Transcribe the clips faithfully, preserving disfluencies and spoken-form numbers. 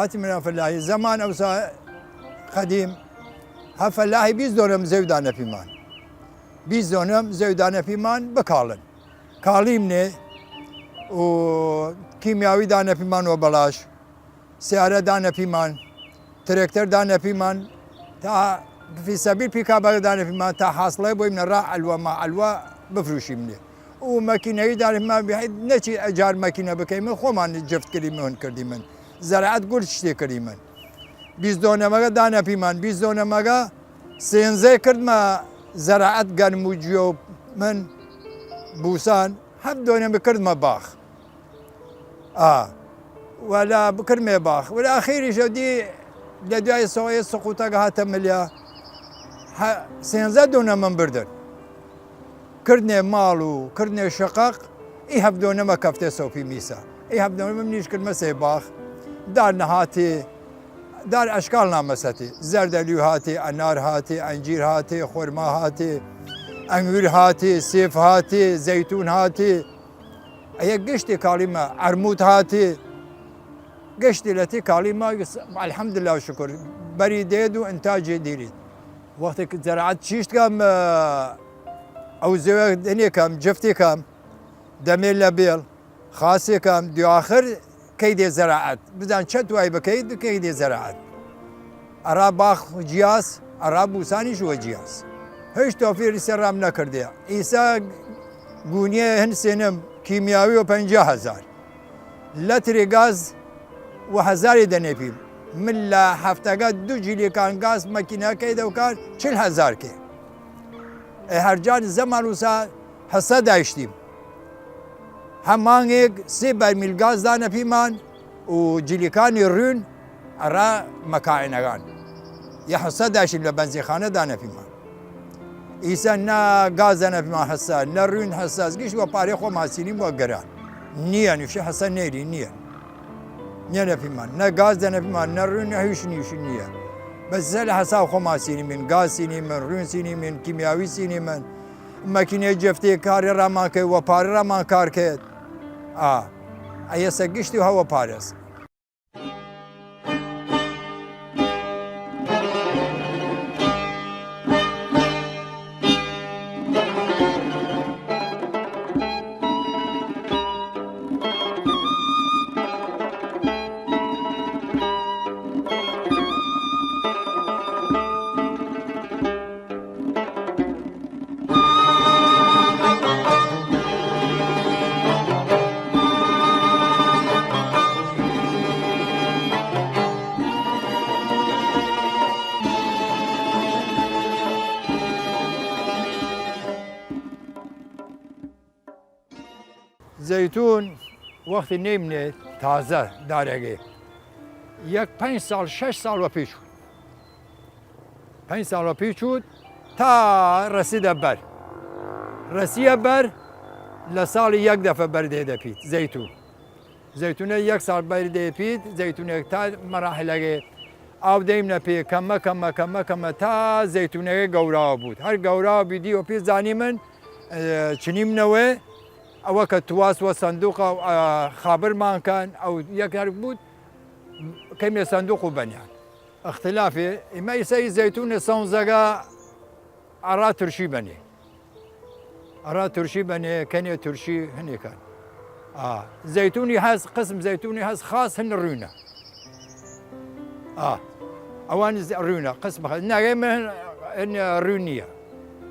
هەتی منە فەلاحی زەمان ئەوسا قەدیم، هە فەلاحی بیست دۆنم زەوی دانە پیمان، بیست دۆنم زەوی دانە پیمان بکاڵن، کاڵیمنێ و کیمیاوی دانە پیمان وە بەڵاش، سیارە دانە پیمان، ترێکتەر دانە پیمان، تا فی سەبیل پیکابەگە دانە پیمان، تا حاصڵێ بۆیمنە را ئەلوە ما ئەلوە بفروشیمنێ. و مەکینەی دانە پیمان بحید نەچی ئەجار مەکینە بکەیمن، خۆمان جفت کردیمن، هن کردیمن، زەرعەت گورد شتێ کردیمن. بیست دۆنەمەگە دانە پیمان، بیست دۆنەمەگە سێنزەی کردمە زەرعەت گەنم و جیۆ من بوسان، هەفت دۆنەمی کردمە باخ. ئا وەلا بکرمێ باخ وەلا ئەخیریش دی لە دوای سۆیە سقوتەگە هاتە ملیا، هە سێنزە دۆنە من بردن، کردنێ ماڵ و کردنێ شقق، ئی هەفت دۆنەمە کەفتێ سۆپی میسە، ئی هەفت دۆنەمە منیش کردمە سێ باخ. دار نەهاتێ، دار ئەشکال نامەسەتێ، زەردەلیو هاتێ، ئەنار هاتێ، ئەنجیر هاتێ، خورما هاتێ، ئەنگور هاتێ، سێف هاتێ، زەیتون هاتێ، ئەیە گشتی کاڵیمە، ئەرموود هاتی، گشتی لەتی کاڵیمە، ئەلحەمدللا و شکر، بەری دێد و ئنتاجی دیرید. وەختێ ک زەرعەت چیشت کەم، ئەو زێوە دنێ کەم، جفتی کەم، دەمێ لە بێڵ، خاسێ کەم، دیواخر کەی دێ زەرعەت، بزان چەت وای بکەید، کەی دێ زەرعەت. ئەڕا باخ جیاس، ئەڕا بوسانیش وە جیاس. هیچ تۆفیری سەرام نەکردێ. ئیسە گونیە هن سێنم کیمیاوی وە پەنجا هەزار. لەترێ گاز وە هەزاری دەنێ پیم. من لە هەفتەگە دو جلیکان گاز مەکینەکەی دەوکار چل هەزار کێ. ئێ هەرجان زەمان وسا هەسە دایشتیم. هە مانگێگ سێ بەرمیل گاز دانە پیمان و جلیکانی روین ئەڕا مەکائنەگان. یە هەسە داشیم لە بەنزینخانە دانە پیمان. ئیسە نە گاز دانە پیمان هەسە، نە روین هەسە، گشت وە پارێ خۆمان سینیم وە گەران. نییە نوشی هەسە نێری نییە. نییە نە پیمان. نە گاز دانە پیمان، نە روین، نە هیچ نیشی نییە. بەس ئیسە لە هەسا خۆمان سینیمین، گاز سینیمن، روین سینیمن، کیمیاوی سینیمن. مەکینەی جفتێ کارێ ڕامان کەی، وە پارە ڕامان کار کەێت. ئا ئەیەسە گشتی هەوە پارێز. زەیتون وەختی نەیمنێ تازە دارەگێ، یەک پەنج ساڵ، شەش ساڵ وە پیچ، پەنج ساڵ وە پیچ وت تا رەسیدە بەر. رەسیە بەر، لە ساڵی یەک دەفە بەر دێدە پیت زەیتون. زەیتونە یەک ساڵ بەر دێ پیت، زەیتونێک تا مەراحلەگێ ئاو دەیمنە پێ، کەمە کەمە، کەمە کەمە، تا زەیتونەگە گەوراوە بوود. هەر گەوراوە بیدی وە پێ زانیمن، ئە، چنیمنەوە، ئەوە کە تواس وە سندوقە، ئە، خابرمان کەن، ئەو یەک هەر بوود، کەمێ سندوق و بەنیان. ئەختلافێ، ئیمە ئیسە ئی زەیتونە سەونزەگە ئەڕا ترشی بەنێ. ئەڕا ترشی بەنێ، کەنێ ترشی هنێکان. ئا، زەیتونی هەس، قسم زەیتونی هەس خاص هن روینە. ئا، ئەوان ز-، روینە، قسم خاص. ناگەی من، ان روین نییە.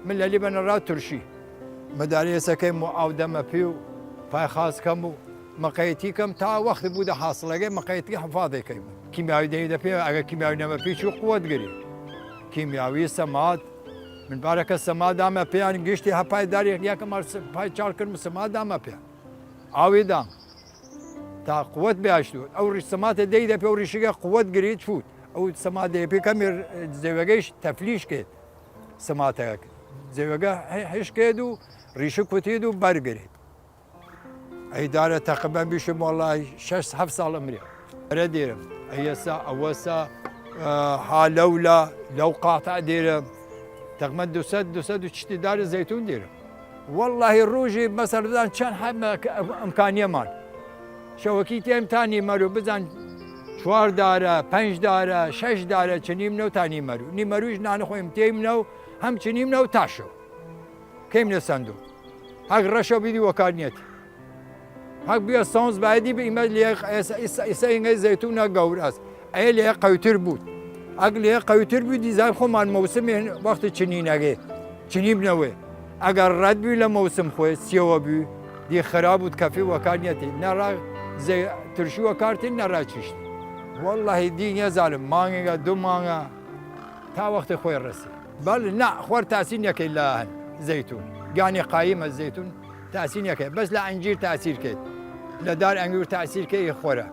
من لە لیبەن ئەڕا ترشی. مدارێسەکەی مو ئاو دەمە پێ و پای خاص کەم و مقەیەتی کەم تا وەخت بوودە حاصلەگەی مقەیەتی حفاظێ کەیم. کیمیاوی دەی دەپێ، ئەگە کیمیاوی نەمە پێ چوو قوت گری. کیمیاوی سەماد، من بارەکە سەماد دامە پێیان گشتی هەپای داری یەکەم هەر س-، پای چاڵ کردم سەماد دامە پێ. ئاوی دام. تا قوت بیاشتو. ئەو ڕیش سەماتە دەی دەپێ و ڕیشگە قوت گری چوود. ئەو سەمات دەی پێ کەمی زێوەگەیش تەفلیش کرد. سەماتەک. زێوەگە هە-، هەش کرد و ڕیشە کوتید و بەرگرید. ئەی دارە تەقریبەن بیشم وەڵای شەش هەفت ساڵ ئەمرێ. ئەرە دێرم. ئەیەسا، ئەوەسا، ئە، ها لەولا، لەو قاتع دێرم. تەقریبەن دوو سەد، دوو سەد و چشتی دارە زەیتون دێرم. وەڵاهی ڕوژی مەسەر بزان چەند حەمە ئەمکانیەمان. شەوەکی تێم تا نیمەرو بزان چوار دارە، پەنج دارە، شەش دارە چنیمنەو تا نیمەرو. نیمەرویش نانە خوەیم تێیمنەو، هەم چنیمنەو تا شەو. کەیمنە سەندوق. هەگ ڕەشەو بیدی وەکار نیەتی. هەگ بیە سەونز بایدی بە ئیمە لێ ئێسە، ئیسە، ئیسە ئینگەی زەیتونە گەور ئەس. ئەیە لێ قەوتر بود. ئەگ لێ قەوتر بود، دیزای خوەمان مەوسمێ وەخت چنینەگەی. چنیمنەوەی. ئەگەر ڕەد بوی لە مەوسم خوەی، سیەوە بوی، دی خراب بود کەفی وەکار نیەتی. نەڕا زەی-، ترشی وەکارتی، نەڕا چشت. وەڵڵەهی دی نیەزانم، مانگێگە، دو مانگە، تا وەختی خوەی ڕەسی. بەڵ، نە، خوەر تاسی نیەکەی لە هەن زەیتون. گانی قایمە زەیتون تاسی نیەکەی. بەس لە ئەنجیر تاسیر کەی. لە دار ئەنگور تاسیر کەی خوەرە.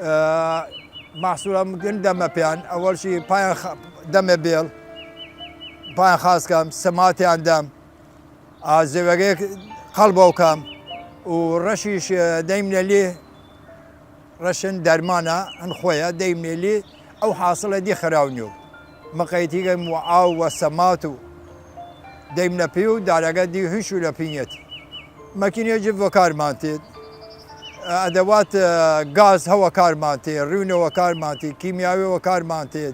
ئە، مەحسوڵە ممکن دەمە پیان، ئەوەڵشی پایان خ-، دەمە بێڵ، پایان خاس کەم، سەماتیان دەم، ئا، زێوەگەی قەڵبەو کەم، و ڕەشیش، ئە، دەیمنە لێ، ڕەشن دەرمانە، هەن خوەیە، دەیمنە لێ، ئەو حاصڵە دی خراو نیەو. مقەیتیگەم وە ئاو وە سەمات و دەیمنە پی و دارەگە دی هیچ و لە پی نیەتی. مەکینەی جڤ وەکارمان تێد. ئەدەوات، ئە، گاز هەوە کارمان تێ، ڕیونە وەکارمان تێ، کیمیاوی وەکارمان تێ.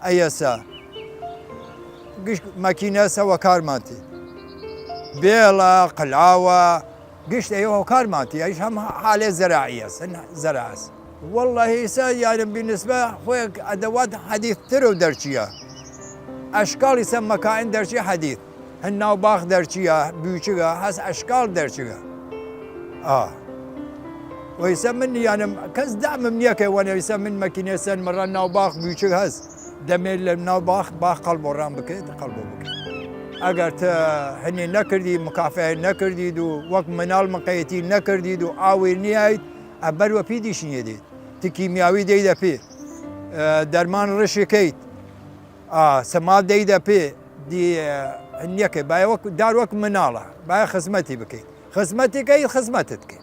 ئەیەسە. گشت مەکینەس هەوە کارمان تێ. بێڵە، قلاوە، گشت ئەیە هەوە کارمان تێ. ئەیش هەم حالێ زەراعی ئەس، هەن زەراعس. وەڵڵەهی ئیسە یانم بی نسبە خوەیەک ئەدەوات حەدیث ترەو دەرچیە. ئەشکاڵ ئیسە مەکائن دەرچی حەدیث. هن ناو باخ دەرچیە، بویچگە، هەس ئەشکاڵ دەرچگە. ئا. و ئیسە من یانم، کەس دامم نیەکەی وەنە ئیسە من مەکینە سەن مڕە ناو باخ بویچگ هەس. دەمێ لە ناو باخ، باخ قەڵبۆ ڕام بکەیت، قەڵبۆ بکەیت. ئەگەر تە هەنێ نەکردی، مکافەیە نەکردید و وەک مناڵ مقەیەتی نەکردید و ئاوی نیایت، ئە بەر وە پی دیش نیەدید. تی کیمیاوی دەیدە پێ. ئە، دەرمان ڕشی کەیت. ئا، سەما دەیدە پێ. دی، ئە، نیەکەی. بایە وەک، دار وەک مناڵە. بایە خزمەتی بکەیت. خزمەتی کەی، خزمەتت کەی.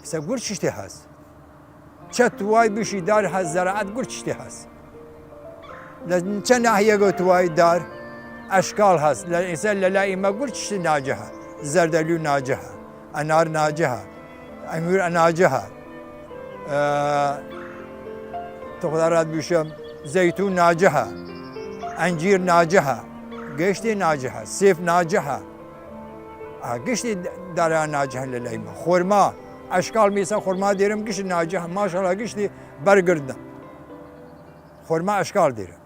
ئیسە گور چشتی هەس. چەت وای بشی دار هەس، زەراعەت گور چشتی هەس. لە چە ناحیەگە توای دار ئەشکاڵ هەس. لە ئیسە لە لای ئیمە گور چشتی ناجەهە. زەردەلیو ناجەهە. ئەنار ناجەهە. ئەنگور ناجەهە. ئە، تو خدا راد بوشم، زەیتون ناجەهە. ئەنجیر ناجەهە. گشتی ناجەهە. سێف ناجەهە. ئا، گشتی دارا ناجەهە لە لای مە. خورما، ئەشکاڵ میسە خورما دێرم گشت ناجەهە. ماشاءالله گشتی بەرگردە. خورما ئەشکاڵ دێرم.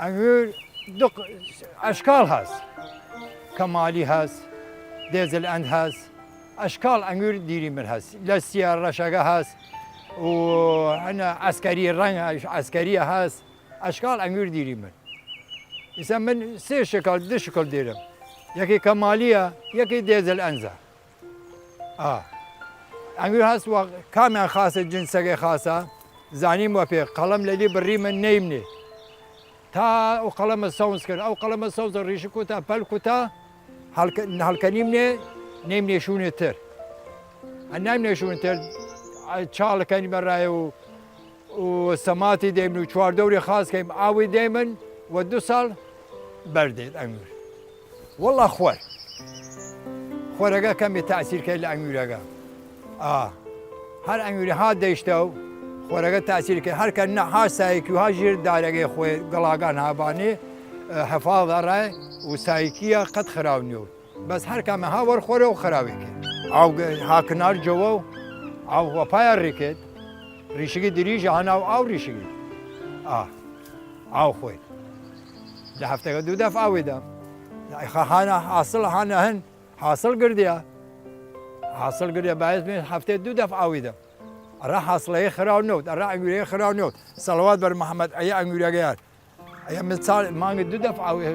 ئەنگور دو ق-، ئەشکاڵ هەس. کەمالی هەس، دێزل ئەند هەس، ئەشکاڵ ئەنگور دیریمن هەس. لە سیە ڕەشەگە هەس، و هەنە عەسکەری ڕەنگ عەسکەریە هەس، ئەشکاڵ ئەنگور دیریمن. ئیسە من سێ شکل، دو شکل دیرم. یەکی کەمالیە، یەکی دێزل ئەنزە. ئا. ئەنگوی هەس وە کامیان خاسە، جنسەگەی خاسە، زانیم وە پێ، قەڵەم لەلی بڕیمن نەیمنێ. تا ئەو قەڵەمە سەونز کرد. ئەو قەڵەمە سەونز ڕیشی کوتا، پەل کوتا، هەڵکە-، هەڵکەنیمنێ، نەیمنێ شوونێ تر. ئە نایمنێ شوون تر، چاڵەکەنی بەڕایە و و سەماتی دەیمن و چوار دەوری خاس کەیم ئاوی دەیمن و دو ساڵ بەردێت ئەنگور. وەڵا خوەر. خوەرەگە کەمی تەئسیر کەی لە ئەنگورەگە. ئا. هەر ئەنگوری ها دەیشتە و خوەرەگە تاسیر کەی، هەر کە نە ها سایکی و ها ژیر دارەگەی خوەی گڵاگان ها بانی، ئە، حەفاظ ئەڕای و سایکیە قەت خراو نیەود. بەس هەر کامە ها وەر خوەرە و خراوی کەی. ئاو گە-، ها کنار جەوە و ئاو وەپایە ڕیکێد، ڕیشگی دریژە هەناو ئاو ڕیشگی. ئا، ئاو خوەی. لە هەفتەگە دو دەف ئاوی دەم. خە هانە حاصل هانە هن. حاصل گردیە. حاصل گردیە باید من هەفتەی دو دەف ئاوی دەم. ئەرا حاصلەی خراو نەود، ئەرا ئەنگوریەی خراو نەود. سەڵەوات بەر محمد، ئەی ئەنگوریەگە یار. ئەی من ساڵ، مانگی دو دەف ئاوی،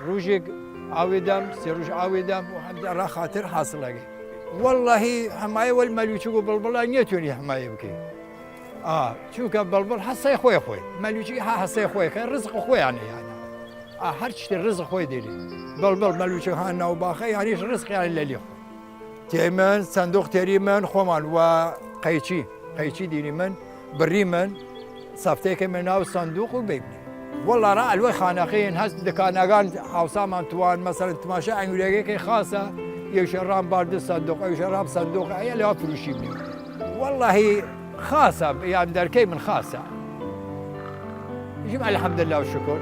ڕوژیگ ئاوی دەم، سێ ڕوژ ئاوی دەم، و هەم ئەرا خاتر حاصلەگە. وەڵڵاهی هەمایە وەل مەلوچک و بڵبڵە نیەتوانی هەمایە بکەی. ئا، چونکە بڵبڵ حەسەی خوەی خوەی، مەلوچی ها حەسەی خوەی، کە ڕزق خوەیانە یانە. ئا، هەر چشتی ڕزق خوەی دیری. بڵبڵ مەلوچی ها ناو باخە، یانیش ڕزق یانی لەلی خوەی. تیمن، سندوق تێری من خوەمان و قەیچی، قەیچی دیری من، بڕی من، سەفتەیەکە من ناو سندوق و بەیبنی. وەڵا ڕا ئەلوەی خانەقین هەست دکانەگان حاوسامان توان، مەسەلەن تماشا ئەنگوریەگەی خاسە، یەوشە ڕام باردە سندوق، یەوشە ڕام سندوق، ئەیە لەوا فروشی بنی. وەڵاهی خاسە، یان دەرکەی من خاسە. بژیم الحمدلله و شکر.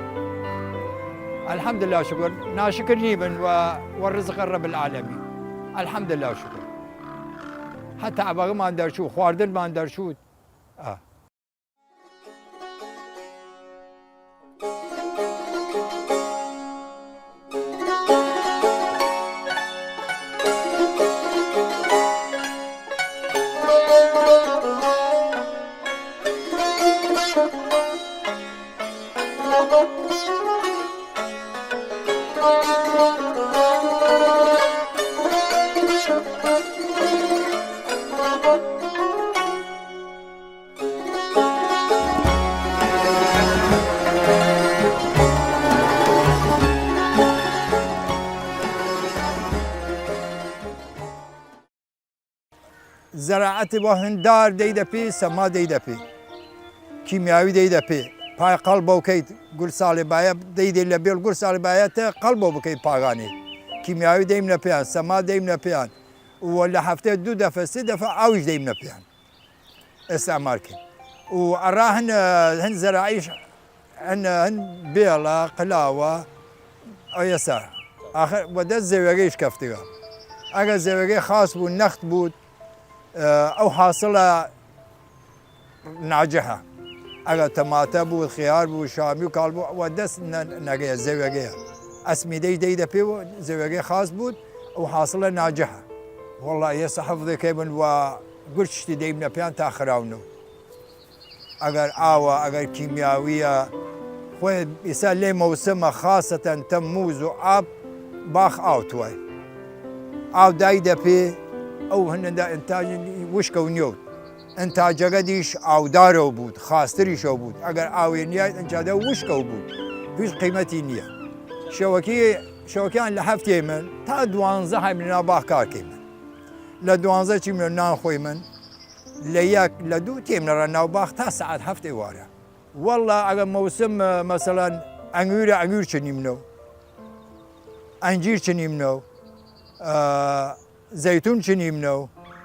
الحمدلله و شکر. ناشکر نیبن و، و رزق رب العالمین. الحمدلله و شکر. هەتا ئەبەگەمان دەرچوو، خواردنمان دەرچوو. ئا. زەراعەت وە هن دار دەیدە پی، سەما دەیدە پی، کیمیاوی دەیدە پی، پای قەڵ بەو کەیت، گورساڵی بایە دەیدە لە بێڵ، گورساڵی بایە تە قەڵ بەو بکەیت پاگانی، کیمیاوی دەیمنە پیان، سەما دەیمنە پیان، و لە هەفتەی دو دەفە، سی دەفە ئاویش دەیمنە پیان. ئێستامار کەین. و ئەڕا هن، هن زەراعیش، هن، هن بێڵە، قلاوە، ئەو ئێستا. ئاخر وە دەس زەویەگەیش کەفتگە. ئەگەر زەویەگەی خاس بوود، نەخت بوود، ئە، ئەو حاصلە ناجحە. ئەگەر تەماتە بوود، خیار بوود، شامی و کاڵ بوود، وە دەس نە-، نەگەیە زەویەگەیە. ئەسمیدەی دەیدە پێ و زەویەگەی خاس بوود، ئەو حاصلە ناجحە. وەڵا ئێستا حەفظێ کەیمن و گورچشتی دەیمنە پیان تا خراونەو. ئەگەر ئاوە، ئەگەر کیمیاویە، خوێ ئیسا لێ مەوسمە، خاسەتەن تەمموز و ئاب باخ ئاو توای. ئاو دایدە پێ، ئەو هەنەدا ئنتاج وشکە و نیەوت. ئنتاجەگە دیش ئاودارەو بوود، خاستریشەو بوود. ئەگەر ئاوێ نیاید، ئنجادە وشکەو بوود. هیچ قیمەتی نییە. شەوەکی، شەوەکیان لە هەفتێ من تا دوانزە هەمینە باخ کار کەیمن. لە دوانزە چیمنە نان خوەیمن. لە یەک، لە دوو تێمنەڕە ناو باخ تا سەعات هەفت ئێوارە. وەڵا ئەگە مەوسم، مەسەلەن، ئەنگویرە، ئەنگویر چنیمنەو، ئەنجیر چنیمنەو، ئە، زەیتون چنیمنەو،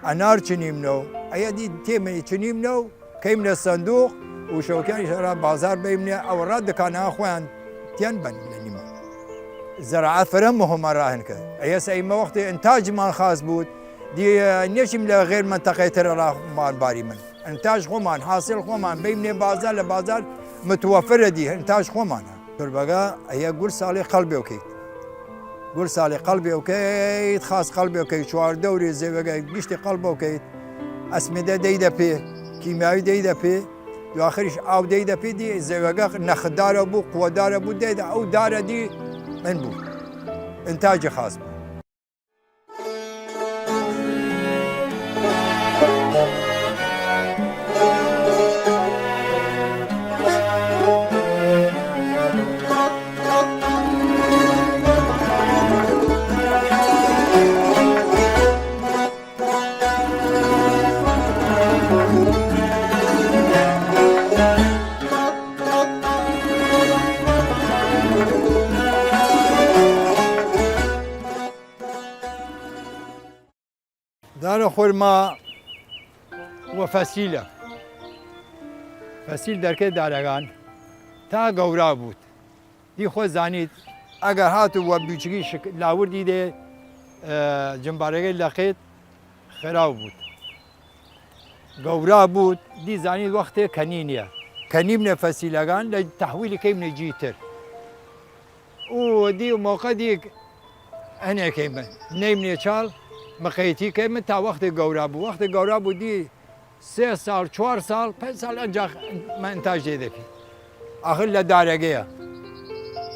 ئەنار چنیمنەو، ئەیە دی تێمنی چنیمنەو، کەیمنە سەندوق و شەوکیانیش ئەرا بازار بەیمنێ، ئەوەڕا دکانە خوەیان تیەن بەن لە نیمە. زەراعەت فرە مهم ئەراهن کرد. ئەیەس ئەیمە وەختێ ئنتاجمان خاس بوود، دی نێچیم لە غێر مەنتەقەی ترە را مان باری من. ئنتاج خوەمان، حاصل خوەمان، بەیمنێ بازار، لە بازار متوەفرە دی، ئنتاج خوەمانە. تربەگە ئەیە گورساڵی قەڵبێ وکەیت. گورساڵی قەڵبێ وکەیت، خاس قەڵبێ وکەیت، چوار دەوری زەوێگە گشتی قەڵبە وکەیت. ئەسمیدە دەیدە پێ، کیمیاوی دەیدە پێ، دواخریش ئاو دەیدە پێ دی، زەوێگە نەخدارە بوو، قوەدارە بوو، دەیدە ئەو دارە دی من بوو. ئنتاجی خاس بوو. دارە خورما و فەسیلە. فەسیل دەرکەی دارەگان تا گەورا بوود. دی خۆ زانید، ئەگەر هاتوو وە بچگی شک-، لاوردی دێ، ئە، جمبارەگەی لەقێت خراو بوود. گەورا بوود، دی زانید وەختێ کەنی نیە. کەنی بنێ فەسیلەگان لە تەحویلی کەیمنێ جیتر. ئوو دی موقع دیگ هەنێ کەیمن. نەیمنێ چاڵ مقەیتی کەیمن تا وەختێ گەورا بوو. وەختێ گەورا بوو دی سێ ساڵ، چوار ساڵ، پەنج ساڵ ئەنجاخ مە ئنتاج دێ دەکەی. ئاخر لە دارەگەیە.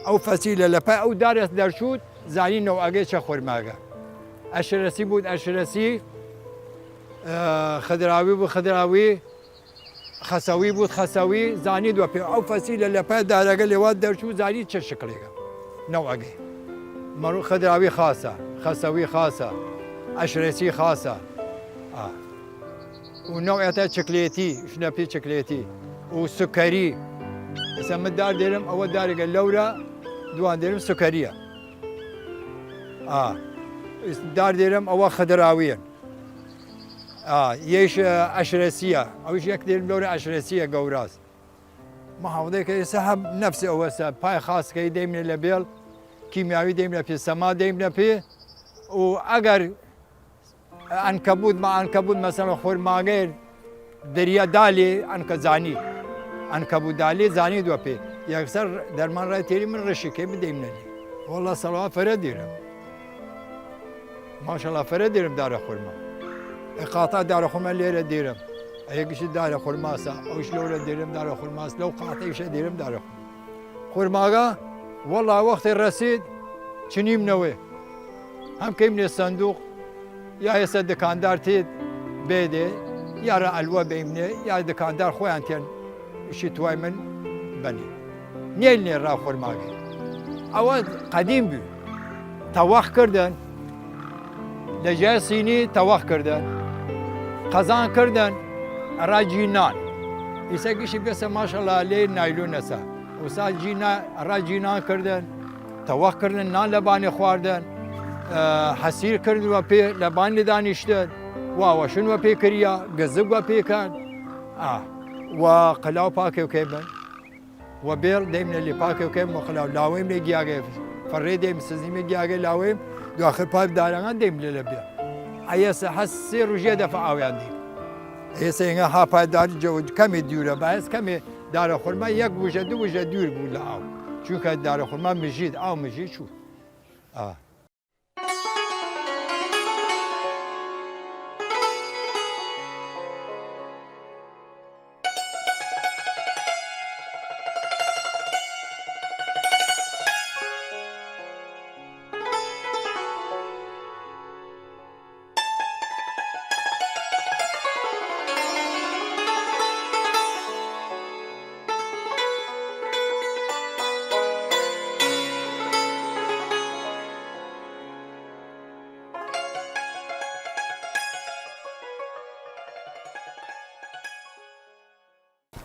ئەو فەسیلە لە پای ئەو دارە دەرچوود، زانی نەوعەگەی چە خورماگە. ئەشرەسی بوود، ئەشرەسی، ئە، خدراوی بوو، خدراوی، خەسەوی بوود، خەسەوی، زانی دووە پێ. ئەو فەسیلە لە پای دارەگە لێوا دەرچوو، زانی چە شکلێگە. نەوعەگەی. مەڕوو خدراوی خاسە، خەسەوی خاسە، ئەشرەسی خاسە. ئا. و نەوعێتە چکلێتی، شنەپی چکلێتی. و سکەری. ئێسە من دار دێرم، ئەوە دارێگە لەورە، دوان دێرم سکەریە. ئا. دار دێرم، ئەوە خدراویەن. ئا. یەیش، ئە، ئەشرەسیە. ئەویش یەک دێرم لەورە ئەشرەسیە گەوراز. ما هەوڵێ کە ئێسە هەم نەفسی ئەوەسە، پای خاس کەی دەیمنێ لە بێڵ، کیمیاوی دەیمنە پێ، سەما دەیمنە پێ، و ئەگەر ئەنکەبوت، ما ئەنکەبوت، مەسەلەن، خورماگەێ دریا دالێ، ئەنکە زانی، ئەنکەبوت دالێ زانی دووە پێ، یەکسەر دەرمان ڕای تێری من ڕشی کەی بدەیمنە لێ. وەڵا سەڵاوە فەرە دیرم. ماشەڵا فەرە دیرم دارە خورما. ئە قاتا دارە خورما لێرە دیرم. ئە یەکیش دارە خورماسە، ئەوش لەورە دیرم دارە خورماس، لەو قاتەیشە دیرم دارە خورما. خورماگە، وەڵا وەختێ ڕەسید، چنیم نەوێ. هەم کەیمنێ سەندوق، یا ئێسە دکاندار تێد بێدێ، یا رە ئەلوە بەیمنێ، یا دکاندار خۆیان تێن شی توای من بەنی. نێل نێ را خورماگەی. ئەوە قەدیم بوو. تەوەخ کردن، لە جای سینی تەوەخ کردن. قەزان کردن، ئەرا جی نان. ئیسە گشی بێسە ماشەڵا لێ نایلونەسە. ئوسا جی نا-، ئەرا جی نان کردن، تەوەخ کردن، نان لە بانێ خواردن، ئە، حەسیر کردن وە پێ، لە بانێ دانیشتن، واوەشن وە پێ کریا، گزگ وە پێ کەن. ئا، وە قەلاو پاکێ کەیمن. وە بێڵ دەیمنە لێ پاکێ کەیم وە قەلاو لاوەیم لێ گیاگەی فەڕێ دەیم سزیمێ گیاگەی لاوەیم دواخر پای دارەگان دەیم لێ لە بێڵ. ئەیەسە هەس سێ ڕوژێ دەفە ئاویان دی. ئێسە ئێنگە ها پای دار جەوت کەمێ دوورە، باعث کەمێ دارە خورما یەک وژە، دو وژە دوور بوو لە ئاو. چونکە دارە خورما مژید، ئاو مژید چوو. ئا.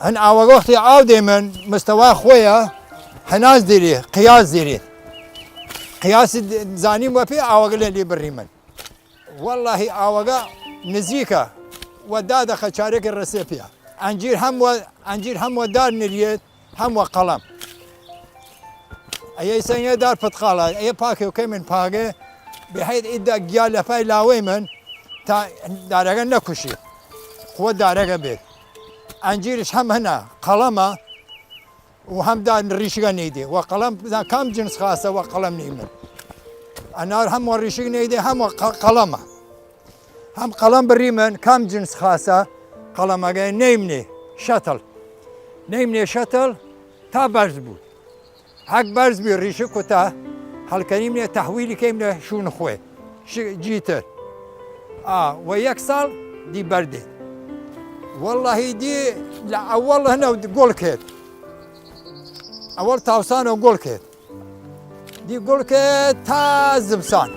هن ئاوەگە وەختی ئاو دەیمن مستەوا خوەیە هەناز دیری، قیاس دیری. قیاس زانیم وە پێ ئاوەگە لە لی بڕیمن. وەڵاهی ئاوەگە نزیکە و دادەخە چارێکی ڕسێ پێ. ئەنجیر هەم وە، ئەنجیر هەم وە دار نریێت، هەم وە قەڵەم. ئەیە سەنگە دار پتقاڵە، ئەیە پاکێ و کەی من پاگێ، بێ حەید ئیدا گیا لە پای لاوەی من، تا دارەگە نەکوشی. خوە دارەگە بێت. ئەنجیرش هەم هەنە، قەڵەمە، و هەم دا ریشگە نەیدێ. وە قەڵەم، بزان کام جنس خاسە وە قەڵەم نەیمن. ئەنار هەم وە ریشگ نەیدێ، هەم وە قە-، قەڵەمە. هەم قەڵەم بڕیمن، کام جنس خاسە قەڵەمەگە نەیمنێ شەتڵ. نەیمنێ شەتڵ تا بەرز بوود. هەک بەرز بی ریشگ کوتا هەڵکەنیمنێ تەحویلی کەیمنە شوون خوێ. ش-، جیتر. ئا، وە یەک ساڵ دی بەردێ. وەڵاهی دی لە ئەوەڵ هەنە گوڵ کێت. ئەوەڵ تاوسانە گوڵ کێت. دی گوڵ کێت تا زمسان.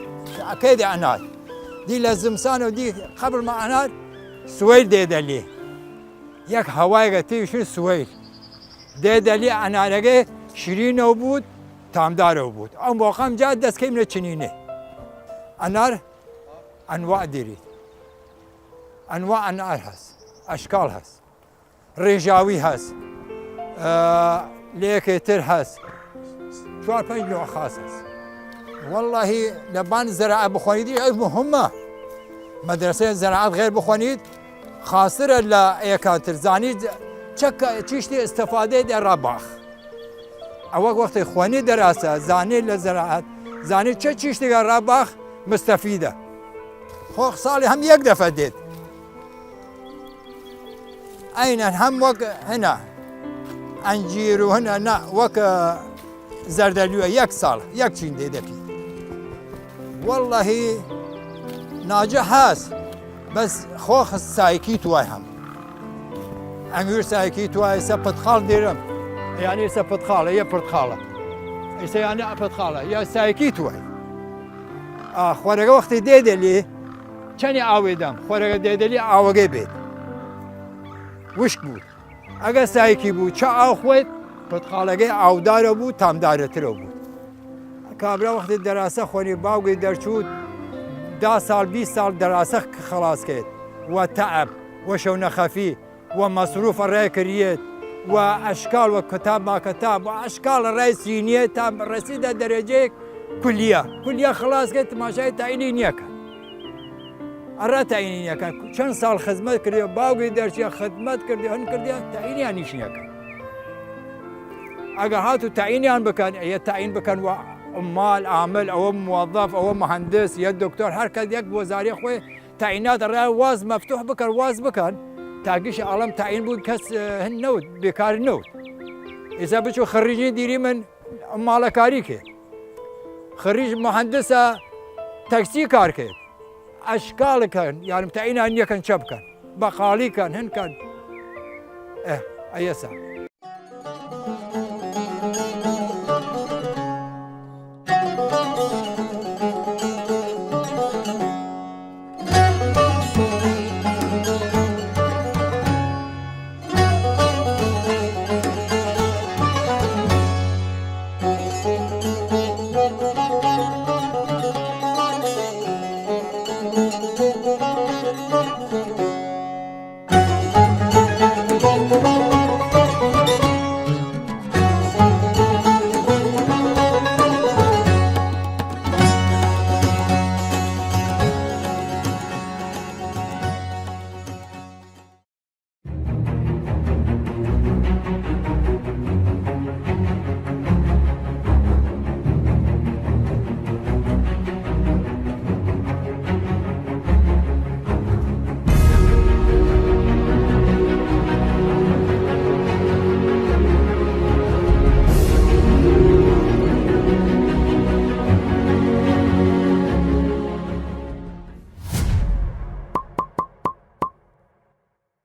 ئەکەی دی ئەنار. دی لە زمسانە دی قەبڵ مە ئەنار سوەیل دێدە لێ. یەک هەوایگە تیشن سوەیل. دێدە لێ ئەنارەگە شیرینەو بوود، تامدارەو بوود. ئەو مۆقەم جا دەست کەیمنە چنینێ. ئەنار ئەنواع دیریت. ئەنواع ئەنار هەس. ئەشکاڵ هەس، ڕێژاوی هەس، ئە، لە یەکێ تر هەس، چوار پەنج نوع خاس هەس. وەڵڵاهی لەبان زەراعەت بخوەنید، ئەو مهمە. مەدرسەێ زەراعەت غەیر بخوەنید، خاسترە لە ئێکان تر. زانید چە ک-، چیشتی ئستفادەێ دە ڕە باخ. ئەوە وەختێ خوەنی دەراسە، زانێ لە زەراعەت، زانێ چە چیشتێگە ڕاباخ مستەفیدە. خۆخ ساڵی هەم یەک دەفە دێت. ئەینەن هەم وەک هنە ئەنجیر و هنە، نە، وەک، ئە، زەردەلیوە یەک ساڵ، یەک چین دێ دەپی. وەڵڵەهی ناجە هاس، بەس خۆخ سایکی توای هەم. ئەنگویر سایکی توای سە پتخاڵ دیرم. یانی سە پتخاڵە، یە پتخاڵە. ئیسە یانی پتخاڵە، یا سایکی توای. ئا، خوەرەگە وەختی دێدەلی، چەنی ئاوێ دەم، خوەرەگە دێدەلی ئاوەگەی بێت. وشک بوو. ئەگە سایکی بوو، چە ئاو خوەیت، پتخاڵەگەی ئاودارە بوو، تامدارەترە بوو. کابرا وەختی دەراسە خوەنی باوگی دەرچوود، دا ساڵ، بیست ساڵ دەراسە خلاص کەێت، وە تەعب، وە شەونە خەفی، وە مەسروف ڕێ کریەت، وە ئەشکاڵ، وە کتاب ما کتاب، وە ئەشکاڵ ڕێ سینیە تا ڕەسیدە دەرەجەیەک کولیە. کولیە خلاص کەێت، تماشای تەعینی نیەکەن. ئەڕا تەعینی نیەکەن. چەن ساڵ خزمەت کردی، باوگی دەرچیە خدمەت کردی، هن کردی، تەعینیان نیش نیەکەن. ئەگە هاتو تەعینیان بکەن، ئەیە تەعین بکەن وە عمال، عامل، ئەوە موەظەف، ئەوە مهندس، یە دکتۆر، هەر کەس یەک وەزاری خوەی تەعینات ڕا واز مەفتوح بکەن، واز بکەن، تا گیش ئاڵم تەعین بوون کەس، ئە، هن نەوت، بێکار نەوت. ئیسا بچو خریجی دیری من ماڵەکاری کێ. خریج مهندسە تەکسی کار کێ. ئەشکاڵ کەن، یعنی تەعینان نیەکەن چە بکەن. بەقاڵی کەن، هن کەن. ئە، ئەیەسا.